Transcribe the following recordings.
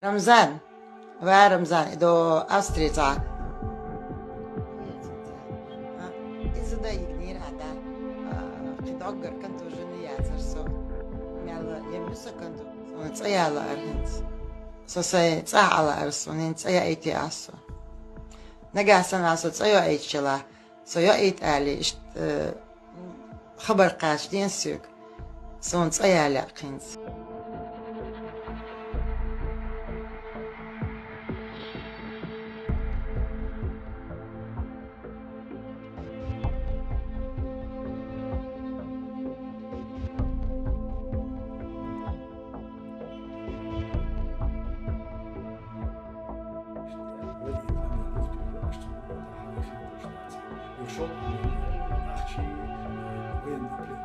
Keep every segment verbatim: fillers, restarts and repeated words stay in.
Рамзан. Ва Рамзан, идо Австри цӀа. Иза да йигнир ада. Кхидоггар канту жени яцар со. Мяла емюса канту. Со цӀа яла архинц. Со сай цӀа ала арсунин цӀа я ити асо. Нагасан асо цӀа я иччала. Со я ит али ишт, э, хабар каш дин сюк. Сон цӀа яла кхинц.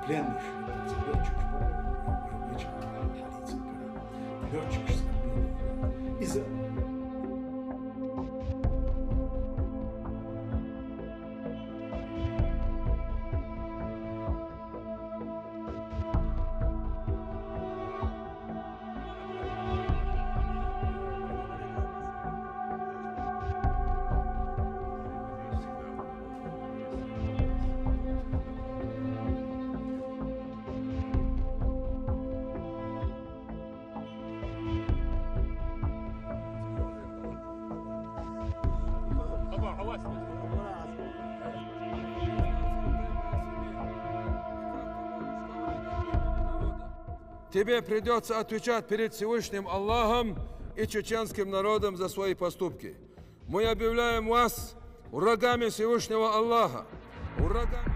Пленных, летчик, летчик, из Тебе придётся отвечать перед Всевышним Аллахом и чеченским народом за свои поступки. Мы объявляем вас врагами Всевышнего Аллаха, врагами